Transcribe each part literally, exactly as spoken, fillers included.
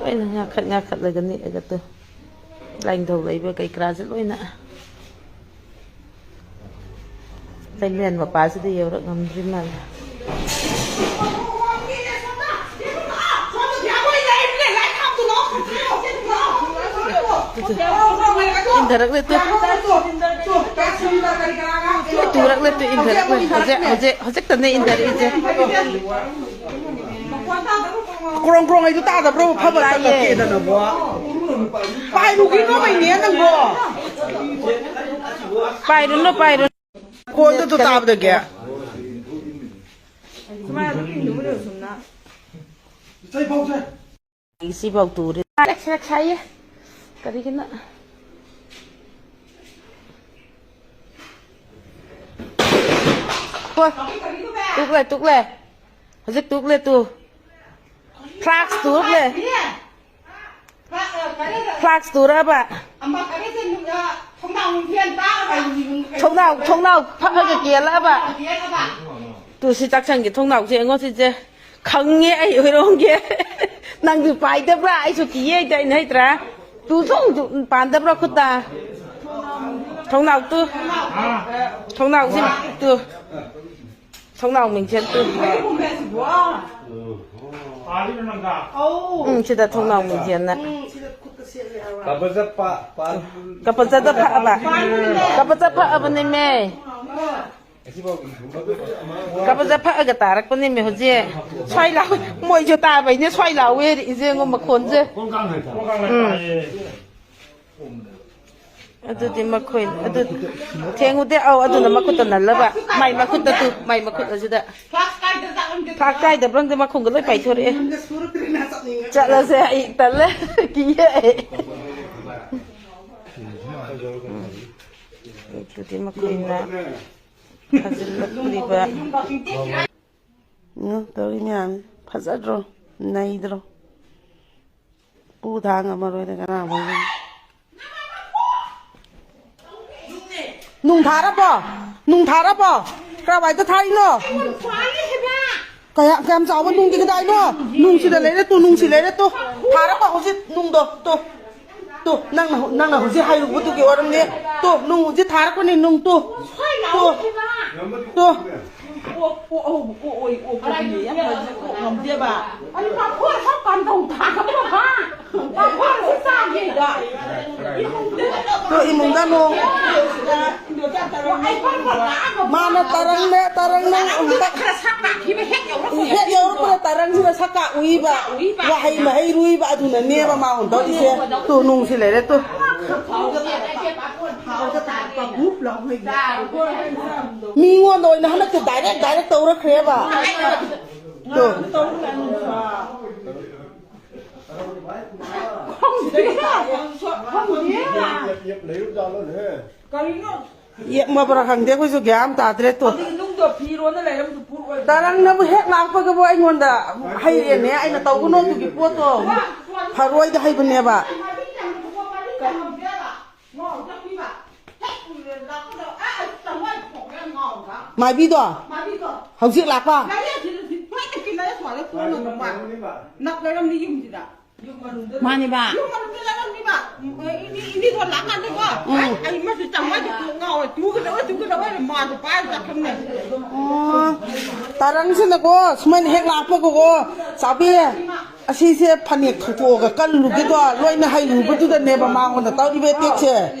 ꯂꯣꯏꯅ ꯉꯥꯈꯠ ꯉꯥꯈꯠꯂꯒ ꯅꯤꯛꯑꯒ ꯇꯨ ꯂꯥꯏꯅꯤꯡꯊꯧ ꯂꯩꯕ ꯀꯩ ꯀꯔꯥꯁꯦ ꯂꯣꯏꯅ ꯂꯩꯃꯦꯟ ꯃꯄꯥꯁꯤꯗ ꯌꯧꯔꯛ ꯉꯝꯗ꯭ꯔꯤ ꯃꯥꯜꯂꯦ꯫ ꯏꯟꯊꯔꯛꯂꯦ ꯇꯨ꯫ ꯇꯨꯔꯛꯂꯦ ꯇꯨ, ꯏꯟꯊꯔꯛꯂꯦ꯫ ꯍꯧꯖꯤꯛ, ꯍꯧꯖꯤꯛ, ꯍꯧꯖꯤꯛꯇꯅꯦ ꯏꯟꯊꯔꯛꯏꯁꯦ꯫ ꯀ꯭ꯔꯣꯡ ꯀ꯭ꯔꯣꯡ ꯍꯥꯏꯗꯨ ꯇꯥꯗꯕ꯭ꯔꯣ? ꯐꯕ ꯇꯥꯏꯌꯦ꯫ ꯇꯠꯂꯛꯀꯦꯗꯅꯕꯣ꯫ ꯄꯥꯏꯔꯨꯒꯤꯅꯣ ꯃꯩꯅꯦ ꯅꯪꯕꯣ꯫ ꯄꯥꯏꯔꯨꯅꯨ, ꯄꯥꯏꯔꯨꯅꯨ꯫ ꯀꯣꯟꯗꯨ ꯇꯥꯕꯗꯒꯤ꯫ ꯏꯆꯩ ꯐꯥꯎꯁꯦ꯫ ꯁꯤꯐꯥꯎ ꯇꯨꯔꯦ꯫ ꯁꯥꯏꯌꯦ꯫ ꯀꯔꯤꯒꯤꯅꯣ? ꯍꯣꯏ꯫ ꯇꯨꯛꯂꯦ, ꯇꯨꯛꯂꯦ꯫ ꯍꯧꯖꯤꯛ ꯇꯨꯛꯂꯦ ꯇꯨ꯫ ꯐ꯭ꯂꯥꯛꯁ ꯇꯨꯛꯂꯦ꯫ ꯐ꯭ꯂꯥꯛꯁ ꯇꯨꯔꯕ? ꯊꯣꯡꯅꯥꯎ, ꯊꯣꯡꯅꯥꯎ ꯐꯛꯑꯒ ꯀꯦꯜꯂꯛꯑꯕ? ꯇꯨ ꯁꯤ ꯆꯥꯛꯁꯪꯒꯤ ꯊꯣꯡꯅꯥꯎꯁꯦ ꯌꯦꯡꯉꯣ ꯁꯤꯁꯦ꯫ ꯈꯪꯉꯦ ꯑꯩ ꯍꯣꯏꯔꯣꯡꯒꯦ꯫ ꯅꯪꯁꯨ ꯄꯥꯏꯗꯕ꯭ꯔꯥ? ꯑꯩꯁꯨ ꯀꯤꯌꯦ ꯍꯦꯛꯇ ꯑꯩꯅ ꯍꯩꯇ꯭ꯔꯥ? ꯇꯨ ꯁꯣꯡꯁꯨ ꯄꯥꯟꯗꯕ꯭ꯔꯥ ꯈꯨꯠꯇ? ꯊꯣꯡꯅꯥꯎ ꯇꯨ꯫ ꯊꯣꯡꯅꯥꯎꯁꯤ ꯇꯨ꯫ ꯊꯣꯡꯅꯥꯎ ꯃꯤꯡꯁꯦꯜ ꯇꯨ꯫ ꯎꯝ, ꯁꯤꯗ ꯊꯣꯡꯅꯥꯎ ꯃꯤꯡꯁꯦꯜꯅ꯫ ꯀꯄ ꯆꯠꯄ, ꯄꯥꯟ-, ꯀꯄ ꯆꯠꯄ ꯐꯛꯑꯕ? ꯀꯄ ꯆꯠꯄ ꯐꯛꯑꯕꯅꯦꯃꯦ꯫ ꯀꯕꯖ ꯐꯛꯑꯒ ꯇꯥꯔꯛꯄꯅꯦꯃꯦ ꯍꯧꯖꯤꯛ꯫ ꯁ꯭ꯋꯥꯏ ꯂꯥꯎ-, ꯃꯣꯏꯁꯨ ꯇꯥꯕꯩꯅꯦ ꯁ꯭ꯋꯥꯏ ꯂꯥꯎꯋꯦ ꯏꯆꯦꯉꯣ ꯃꯈꯣꯟꯁꯦ꯫ ꯎꯝ꯫ ꯑꯗꯨꯗꯤ ꯃꯈꯣꯏ, ꯑꯗꯨ ꯊꯦꯡꯉꯨꯗꯦ꯫ ꯑꯧ, ꯑꯗꯨꯅ ꯃꯈꯨꯠꯇ ꯅꯜꯂꯕ꯫ ꯃꯥꯏ ꯃꯈꯨꯠꯇ ꯇꯨ, ꯃꯥꯏ ꯃꯈꯨꯠ ꯑꯁꯤꯗ꯫ ꯐ꯭ꯂꯥꯛꯁ ꯀꯥꯏꯗꯕ꯭ꯔꯪꯗꯤ ꯃꯈꯣꯡꯒ ꯂꯣꯏ ꯄꯥꯏꯊꯣꯔꯛꯑꯦ꯫ ꯆꯠꯂꯁꯦ, ꯑꯩ ꯇꯜꯂꯦ꯫ ꯀꯤꯌꯦ ꯑꯩ꯫ ꯎꯝ꯫ ꯑꯗꯨꯗꯤ ꯃꯈꯣꯏꯅ ꯊꯥꯖꯤꯜꯂꯛꯇ꯭ꯔꯤꯕ꯫ ꯎꯝ, ꯇꯧꯔꯤ ꯃꯌꯥꯝꯁꯦ ꯐꯖꯗ꯭ꯔꯣ? ꯅꯩꯗ꯭ꯔꯣ? ꯄꯨ ꯊꯥꯡ ꯉꯝꯃꯔꯣꯏꯗ ꯀꯅꯥ ꯐꯪꯒꯅꯤ? ꯅꯨꯡ ꯊꯥꯔꯕꯣ? ꯅꯨꯡ ꯊꯥꯔꯕꯣ? ꯀꯔꯥꯏꯋꯥꯏꯗ ꯊꯥꯔꯤꯅꯣ? ꯀꯌꯥ, ꯀꯌꯥꯝ ꯆꯥꯎꯕ ꯅꯨꯡꯗꯤ ꯀꯗꯥꯏꯅꯣ? ꯅꯨꯡꯁꯤꯗ ꯂꯩꯔꯦ ꯇꯨ, ꯅꯨꯡꯁꯤ ꯂꯩꯔꯦ ꯇꯨ꯫ ꯊꯥꯔꯛꯄ ꯍꯧꯖꯤꯛ ꯅꯨꯡꯗꯣ ꯇꯨ꯫ ꯇꯨ, ꯅꯪꯅ, ꯅꯪꯅ ꯍꯧꯖꯤꯛ ꯍꯥꯏꯔꯨꯕꯗꯨꯒꯤ ꯑꯣꯏꯔꯝꯅꯤ꯫ ꯇꯨ, ꯅꯨꯡ ꯍꯧꯖꯤꯛ ꯊꯥꯔꯛꯄꯅꯤ, ꯅꯨꯡ ꯇꯨ꯫ ꯇꯨ꯫ ꯇꯨ꯫ ꯑꯣ, ꯑꯣ, ꯑꯣ, ꯑꯣ, ꯑꯣꯏ, ꯑꯣ, ꯑꯣꯏ, ꯌꯥꯝ ꯐꯖꯩ, ꯑꯣ, ꯉꯝꯗꯦꯕ꯫ ꯑꯗꯨ ꯄꯥꯐꯣꯔ ꯈꯔ ꯄꯥꯟꯗꯧ ꯊꯥꯒꯗꯕ꯫ ꯄꯥꯐꯣꯔ ꯈꯔ ꯆꯥꯒꯦꯗ꯫ ꯇꯨ, ꯏꯃꯨꯡꯗ ꯅꯣꯡ꯫ ꯃꯥꯅ ꯇꯔꯪꯅꯦ, ꯇꯔꯪ ꯅꯪ ꯑꯝꯇ꯫ ꯍꯦꯛ ꯌꯧꯔꯛꯄꯗ ꯇꯔꯪꯁꯤꯅ ꯁꯛ ꯀꯥꯛꯎꯏꯕ, ꯋꯥꯍꯩ ꯃꯍꯩ ꯔꯨꯏꯕ, ꯑꯗꯨꯅꯅꯦꯕ ꯃꯥ ꯍꯨꯟꯗꯣꯛꯏꯁꯦ꯫ ꯇꯨ, ꯅꯨꯡꯁꯤ ꯂꯩꯔꯦ ꯇꯨ꯫ ꯃꯤꯉꯣꯟꯗ ꯑꯣꯏꯅ ꯍꯟꯗꯛꯇꯤ direct, direct ꯇꯧꯔꯛꯈ꯭ꯔꯦꯕ꯫ ꯇꯨ꯫ ꯌꯦꯛꯃꯕ꯭ꯔꯥ ꯈꯪꯗꯦ, ꯑꯩꯈꯣꯏꯁꯨ ꯒ꯭ꯌꯥꯟ ꯑꯃ ꯇꯥꯗ꯭ꯔꯦ꯫ ꯇꯣ, ꯅꯨꯡꯗꯣ ꯐꯤꯔꯣꯟꯗ ꯂꯩꯔꯝꯗꯨ ꯄꯨꯔꯛꯑꯣꯏ꯫ ꯇꯔꯪꯅꯕꯨ ꯍꯦꯛ ꯂꯥꯛꯄꯒꯕꯨ ꯑꯩꯉꯣꯟꯗ ꯍꯩꯔꯦꯅꯦ, ꯑꯩꯅ ꯇꯧꯒꯅꯣ ꯑꯗꯨꯒꯤ ꯄꯣꯠꯇꯣ꯫ ꯐꯔꯣꯏꯗ ꯍꯩꯕꯅꯦꯕ꯫ ꯃꯥꯏꯕꯤꯗꯣ ꯍꯧꯖꯤꯛ ꯂꯥꯛꯄ꯫ ꯅꯛ ꯂꯩꯔꯝꯅꯤ ꯌꯨꯝꯁꯤꯗ꯫ ꯃꯥꯅꯦꯕ꯫ ꯌꯨꯝ ꯃꯅꯨꯡꯗ ꯂꯩꯔꯝꯅꯤꯕ꯫ ꯏꯅꯤ, ꯏꯅꯤꯗꯣ ꯂꯥꯛꯀꯥꯟꯗꯀꯣ꯫ ꯎꯝ꯫ ꯑꯩ ꯃꯁꯤ ꯆꯪꯉꯣꯏꯗꯤ ꯀꯣꯛ ꯉꯥꯎꯔꯦ꯫ ꯇꯨꯒꯗꯧꯔꯦ, ꯇꯨꯒꯗꯧꯔꯦ꯫ ꯃꯥꯗꯣ ꯄꯥꯏꯔ ꯆꯠꯈ꯭ꯔꯕꯅꯦ꯫ ꯑꯣ꯫ ꯇꯔꯪꯁꯤꯅꯀꯣ, ꯁꯨꯃꯥꯏꯅ ꯍꯦꯛ ꯂꯥꯛꯄꯒꯀꯣ, ꯆꯥꯕꯤ, ꯑꯁꯤꯁꯦ ꯐꯅꯦꯛ ꯊꯨꯇꯣꯛꯑꯒ ꯀꯜꯂꯨꯒꯦꯗꯣ, ꯂꯣꯏꯅ ꯍꯩꯔꯨꯕꯗꯨꯗꯅꯦꯕ ꯃꯉꯣꯟꯗ ꯇꯧꯔꯤꯕ attackꯁꯦ꯫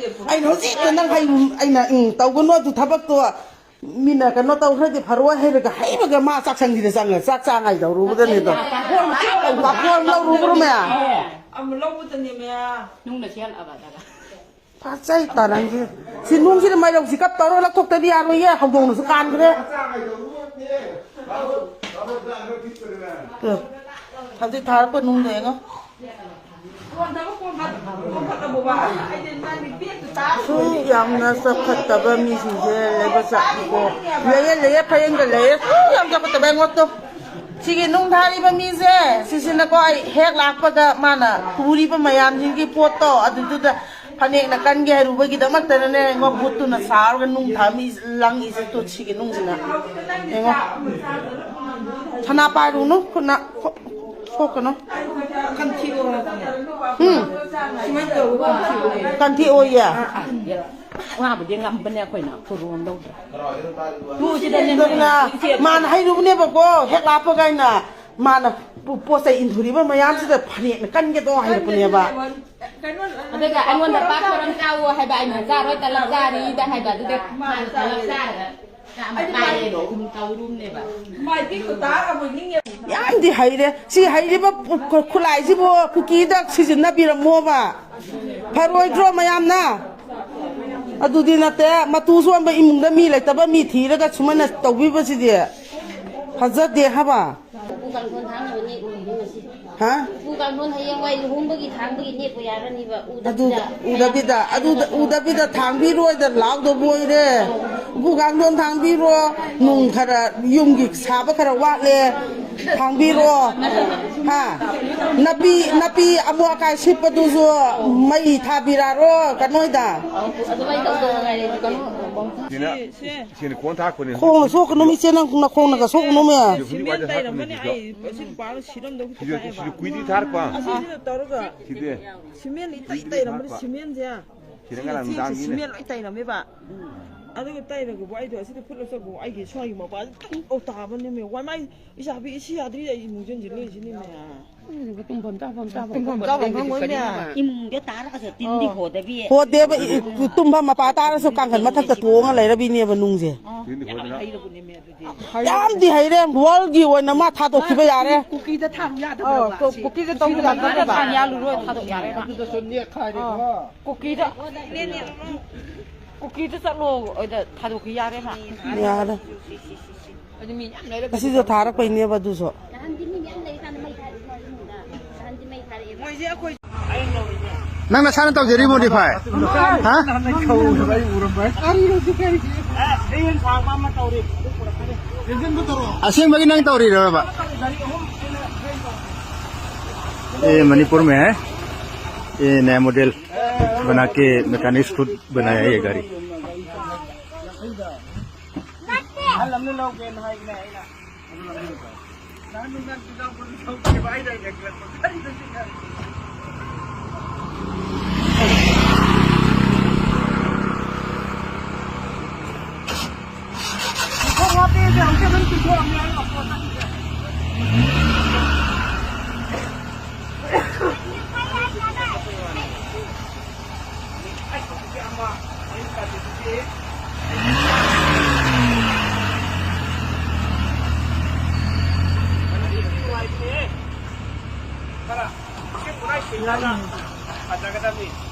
ꯑꯩꯅ ꯍꯧꯖꯤꯛꯇ ꯅꯪ ꯍꯩꯔꯨ-, ꯑꯩꯅ, ꯎꯝ, ꯇꯧꯒꯅꯨ ꯑꯗꯨ ꯊꯕꯛꯇꯣ꯫ ꯃꯤꯅ ꯀꯩꯅꯣ ꯇꯧꯈ꯭ꯔꯗꯤ ꯐꯔꯣꯏ ꯍꯥꯏꯔꯒ ꯍꯩꯔꯒ ꯃꯥ ꯆꯥꯛꯁꯪꯁꯤꯗ ꯆꯪꯉ ꯆꯥꯛ ꯆꯥ ꯉꯥꯏꯗꯧꯔꯨꯕꯗꯅꯤꯗꯣ꯫ ꯄꯥꯐꯣꯔ ꯑꯃ ꯂꯧꯔꯨꯕ꯭ꯔꯣ ꯃꯌꯥꯝ? ꯑꯃ ꯂꯧꯕꯗꯅꯦ ꯃꯌꯥꯝ꯫ ꯅꯨꯡꯅ ꯆꯦꯜꯂꯛꯑꯕ ꯑꯗꯨꯒ꯫ ꯐꯖꯩ ꯇꯥꯔꯪꯁꯦ꯫ ꯁꯤ ꯅꯨꯡꯁꯤꯗ ꯃꯥꯏꯔꯧꯁꯤ ꯀꯞ ꯇꯧꯔ ꯂꯧꯊꯣꯛꯇꯗꯤ ꯌꯥꯔꯣꯏꯌꯦ꯫ ꯍꯧꯗꯣꯡꯅꯁꯨ ꯀꯥꯟꯈ꯭ꯔꯦ꯫ ꯇꯨ꯫ ꯍꯧꯖꯤꯛ ꯊꯥꯔꯛꯄ ꯅꯨꯡꯗꯣ ꯌꯦꯡꯉꯣ꯫ ꯁꯨ ꯌꯥꯝꯅ ꯆꯥꯎꯈꯠꯇꯕ ꯃꯤꯁꯤꯡꯁꯦ ꯂꯩꯕ ꯆꯠꯂꯤꯀꯣ꯫ ꯂꯩꯌꯦ, ꯂꯩꯌꯦ, ꯐꯌꯦꯡꯗ ꯂꯩꯌꯦ꯫ ꯁꯨ ꯌꯥꯝ ꯆꯥꯎꯈꯠꯇꯕ ꯑꯩꯉꯣꯠꯇꯣ꯫ ꯁꯤꯒꯤ ꯅꯨꯡ ꯊꯥꯔꯤꯕ ꯃꯤꯁꯦ, ꯁꯤꯁꯤꯅꯀꯣ ꯑꯩ ꯍꯦꯛ ꯂꯥꯛꯄꯒ ꯃꯥꯅ ꯄꯨꯔꯤꯕ ꯃꯌꯥꯝꯁꯤꯡꯒꯤ ꯄꯣꯠꯇꯣ ꯑꯗꯨꯗꯨꯗ ꯐꯅꯦꯛꯅ ꯀꯟꯒꯦ ꯍꯥꯏꯔꯨꯕꯒꯤꯗꯃꯛꯇꯅꯅꯦ, ꯌꯦꯡꯉꯣ, ꯕꯨꯠꯇꯨꯅ ꯁꯥꯔꯒ ꯅꯨꯡ ꯊꯥ ꯃꯤ ꯂꯪꯉꯤꯁꯦ꯫ ꯇꯨ, ꯁꯤꯒꯤ ꯅꯨꯡꯁꯤꯅ꯫ ꯌꯦꯡꯉꯣ꯫ ꯁꯅꯥ ꯄꯥꯏꯔꯨꯅꯨ, ꯈꯨꯠꯅ ꯁꯣꯛ-, ꯁꯣꯛꯀꯅꯨ꯫ ꯀꯟꯊꯤꯑꯣ ꯍꯥꯏꯕꯅꯦ꯫ ꯎꯝ꯫ ꯁꯨꯃꯥꯏꯅ ꯇꯧꯔꯒ ꯀꯟꯊꯤꯑꯣ꯫ ꯀꯟꯊꯤꯑꯣꯌꯦ꯫ ꯋꯥꯕꯨꯗꯤ ꯉꯝꯕꯅꯦ ꯑꯩꯈꯣꯏꯅ, ꯈꯨꯔꯨ ꯑꯃ ꯂꯧꯗ꯭ꯔꯦ꯫ ꯇꯨ ꯁꯤꯗꯅꯦ ꯑꯗꯨꯅ ꯃꯥꯅ ꯍꯩꯔꯨꯕꯅꯦꯕꯀꯣ, ꯍꯦꯛ ꯂꯥꯛꯄꯒ ꯑꯩꯅ, ꯃꯥꯅ ꯄꯣ-, ꯄꯣꯠ ꯆꯩ ꯏꯟꯊꯨꯔꯤꯕ ꯃꯌꯥꯝꯁꯤꯗ ꯐꯅꯦꯛꯅ ꯀꯟꯒꯦꯗꯣ ꯍꯥꯏꯔꯛꯄꯅꯦꯕ꯫ ꯑꯗꯨꯒ ꯑꯩꯉꯣꯟꯗ ꯄꯥꯛ ꯊꯣꯔꯝ ꯆꯥꯎꯋꯣ ꯍꯥꯏꯕ, ꯑꯩꯅ ꯆꯥꯔꯣꯏ, ꯇꯂꯞ ꯆꯥꯔꯤꯗ ꯍꯥꯏꯕ, ꯑꯗꯨꯗ ꯃꯥꯅ ꯇꯂꯞ ꯆꯥꯔꯒ ꯆꯥꯝꯃ ꯄꯥꯏꯔꯦ, ꯑꯗꯨꯝ ꯇꯧꯔꯨꯝꯅꯦꯕ꯫ ꯌꯥꯝꯗꯤ ꯍꯩꯔꯦ꯫ ꯁꯤ ꯍꯩꯔꯤꯕ ꯈꯨꯠꯂꯥꯏꯁꯤꯕꯨ ꯀꯨꯀꯤꯗ ꯁꯤꯖꯤꯟꯅꯕꯤꯔꯝꯃꯣꯕ꯫ ꯐꯔꯣꯏꯗ꯭ꯔꯣ ꯃꯌꯥꯝꯅ? ꯑꯗꯨꯗꯤ ꯅꯠꯇꯦ, ꯃꯇꯨ ꯁꯣꯟꯕ ꯏꯃꯨꯡꯗ ꯃꯤ ꯂꯩꯇꯕ ꯃꯤ ꯊꯤꯔꯒ ꯁꯨꯃꯥꯏꯅ ꯇꯧꯕꯤꯕꯁꯤꯗꯤ ꯐꯖꯗꯦ ꯍꯥꯏꯕ꯫ ꯎꯄꯨ ꯀꯥꯡꯊꯣꯟ ꯊꯥꯡꯅꯕꯅꯦ ꯎꯔꯤꯁꯦ ꯉꯁꯤ꯫ ꯍꯥ? ꯎꯄꯨ ꯀꯥꯡꯊꯣꯟ ꯍꯌꯦꯡꯋꯥꯏ ꯂꯨꯍꯣꯡꯕꯒꯤ ꯊꯥꯡꯕꯒꯤ ꯅꯦꯛꯄ ꯌꯥꯔꯅꯤꯕ꯫ ꯑꯗꯨꯗ ꯎꯗꯕꯤꯗ, ꯑꯗꯨꯗ ꯎꯗꯕꯤꯗ ꯊꯥꯡꯕꯤꯔꯣꯏꯗ ꯂꯥꯎꯗꯕꯨ ꯑꯣꯏꯔꯦ꯫ ꯎꯄꯨ ꯀꯥꯡꯊꯣꯟ ꯊꯥꯡꯕꯤꯔꯣ, ꯅꯨꯡ ꯈꯔ, ꯌꯨꯝꯒꯤ ꯁꯥꯕ ꯈꯔ ꯋꯥꯠꯂꯦ, ꯊꯥꯡꯕꯤꯔꯣ꯫ ꯍꯥ? ꯅꯥꯄꯤ, ꯅꯥꯄꯤ ꯑꯃꯣꯠ ꯑꯀꯥꯏ ꯁꯤꯠꯄꯗꯨꯁꯨ ꯃꯩ ꯊꯥꯕꯤꯔꯛꯑꯔꯣ ꯀꯩꯅꯣꯗ꯫ ꯑꯗꯨꯃꯥꯏꯅ ꯇꯧꯗꯧ ꯃꯉꯥꯏꯔꯦ꯫ ꯁꯤꯅ, ꯁꯤꯅ ꯀꯣꯟ ꯊꯥꯛꯄꯅꯦ꯫ ꯈꯣꯡꯅ ꯁꯣꯛꯀꯅꯨ, ꯏꯆꯦ, ꯅꯪ ꯅꯈꯣꯡꯅꯒ ꯁꯣꯛꯀꯅꯨꯃꯦ꯫ ꯁꯤꯃꯦꯟ ꯇꯩꯔꯝꯕꯅꯤ, ꯑꯩ ꯑꯁꯤ ꯅꯨꯄꯥꯗꯣ ꯁꯤꯔꯝꯗꯧ ꯈꯤꯇꯪ ꯁꯤꯁꯨ ꯉꯥꯏꯕ꯫ ꯀꯨꯏꯗꯤ ꯊꯥꯔꯛꯄ꯫ ꯑꯁꯤꯁꯤꯗ ꯇꯧꯔꯒ ꯁꯤꯗꯤ ꯁꯤꯃꯦꯟ ꯏꯇꯩ ꯀꯨꯏꯗꯤ ꯇꯩꯔꯝꯕꯅꯤ, ꯊꯥꯔꯛꯄ꯫ ꯁꯤꯃꯦꯟꯁꯦ꯫ ꯁꯤꯗ ꯁꯤ ꯉꯔꯥꯡ ꯆꯦꯛꯁꯦ ꯅꯨꯡꯗꯥꯡꯒꯤꯅꯦ꯫ ꯁꯤꯃꯦꯟ ꯂꯣꯏ ꯇꯩꯔꯝꯃꯦꯕ꯫ ꯑꯗꯨꯒ ꯇꯩꯔꯒꯕꯨ ꯑꯩꯗꯣ ꯑꯁꯤꯗ ꯐꯨꯠꯂ ꯆꯠꯄꯕꯨ ꯑꯩꯒꯤ ꯁ꯭ꯋꯥꯏꯒꯤ ꯃꯄꯥꯁꯦ ꯇꯤꯡ ꯇꯧ ꯇꯥꯕꯅꯦꯃꯦ꯫ ꯋꯥꯏ ꯃꯥꯏ ꯏꯆꯥꯕꯤ ꯏꯁꯤ ꯌꯥꯗ꯭ꯔꯤ ꯑꯩ ꯏꯃꯨꯡ ꯆꯪꯁꯤꯜꯂꯣꯏꯁꯤꯅꯦꯃꯦ꯫ ꯇꯨꯝꯐꯝ ꯆꯥꯐꯝ ꯈꯪꯉꯣꯏꯅꯦ꯫ ꯏꯃꯨꯡꯗ ꯇꯥꯔꯒꯁꯨ ꯇꯤꯟꯗꯤ ꯍꯣꯗꯕꯤ꯫ ꯍꯣꯗꯦꯕ, ꯏ-, ꯇꯨꯝꯐꯝ ꯃꯄꯥ ꯇꯥꯔꯁꯨ ꯀꯥꯡꯈꯟ ꯃꯊꯛꯇ ꯇꯣꯡꯉ ꯂꯩꯔꯕꯤꯅꯦꯕ ꯅꯨꯡꯁꯦ꯫ ꯇꯤꯟꯗꯤ ꯍꯣꯗꯅ꯫ ꯌꯥꯝꯗꯤ ꯍꯩꯔꯦ꯫ ꯋꯥꯔꯜꯒꯤ ꯑꯣꯏꯅ ꯃꯥ ꯊꯥꯗꯣꯛꯈꯤꯕ ꯌꯥꯔꯦ꯫ ꯀꯨꯀꯤꯗ ꯊꯥꯡ ꯌꯥꯗꯕ꯭ꯔꯕ? ꯑꯧ, ꯀꯨ-, ꯀꯨꯀꯤꯗ ꯇꯧꯕ ꯌꯥꯗꯕ꯭ꯔꯕ? ꯊꯥꯡ ꯌꯥꯜꯂꯨꯔꯣꯏ, ꯊꯥꯗꯣꯛ ꯌꯥꯔꯦ ꯃꯥ꯫ ꯑꯗꯨꯗꯁꯨ ꯅꯦꯛꯈꯥꯏꯔꯦꯀꯣ꯫ ꯑꯧ, ꯀꯨꯀꯤꯗ, ꯀꯨꯀꯤꯗ ꯆꯠꯂꯣ, ꯑꯗ ꯊꯥꯗꯣꯛꯈꯤ ꯌꯥꯔꯦ ꯃꯥ꯫ ꯌꯥꯔꯦ꯫ ꯑꯗꯨ ꯃꯤ ꯌꯥꯝ ꯂꯩꯔꯒꯗꯤ ꯑꯁꯤꯁꯨ ꯊꯥꯔꯛꯄꯩꯅꯦꯕ ꯑꯗꯨꯁꯨ꯫ ꯅꯍꯥꯟꯗꯤ ꯃꯤ ꯃꯌꯥꯝ ꯂꯩꯔꯀꯥꯟꯗ ꯃꯩ ꯊꯥꯔꯛꯏ ꯏꯃꯨꯡꯗ꯫ ꯅꯍꯥꯟꯗꯤ ꯃꯩ ꯊꯥꯔꯛꯑꯦꯕ꯫ ꯃꯣꯏꯁꯦ ꯑꯩꯈꯣꯏ ꯅꯪ ꯅꯁꯥꯅ ꯇꯧꯖꯔꯤ modify? ꯍꯥ? ꯅꯍꯥꯟ ꯑꯩ ꯈꯧꯔꯒ ꯑꯩ ꯎꯔꯝꯕ ꯍꯥꯏ꯫ ꯀꯔꯤꯅꯣ ꯁꯤ ꯀꯔꯤꯁꯤ? ꯑꯦ, drain ꯁꯥꯡꯕ ꯑꯃ ꯇꯧꯔꯤ꯫ ꯑꯗꯨ ꯄꯨꯔꯛꯀꯅꯤ꯫ ꯑꯁꯦꯡꯕꯒꯤ ꯅꯪ ꯇꯧꯔꯤꯔꯕ? ꯒꯥꯔꯤ ꯑꯍꯨꯝ ꯁꯤꯅ drain ꯇꯧꯔꯤ꯫ ये मणिपुर में है, ये नया मॉडल बना के मैकेनिक्स खुद बनाया है ये गाड़ी। ꯑꯍꯜ ꯑꯃꯅ ꯂꯧꯒꯦꯅ ꯍꯥꯏꯕꯅꯦ ꯑꯩꯅ꯫ ꯐꯖꯒꯗꯕꯅꯤ꯫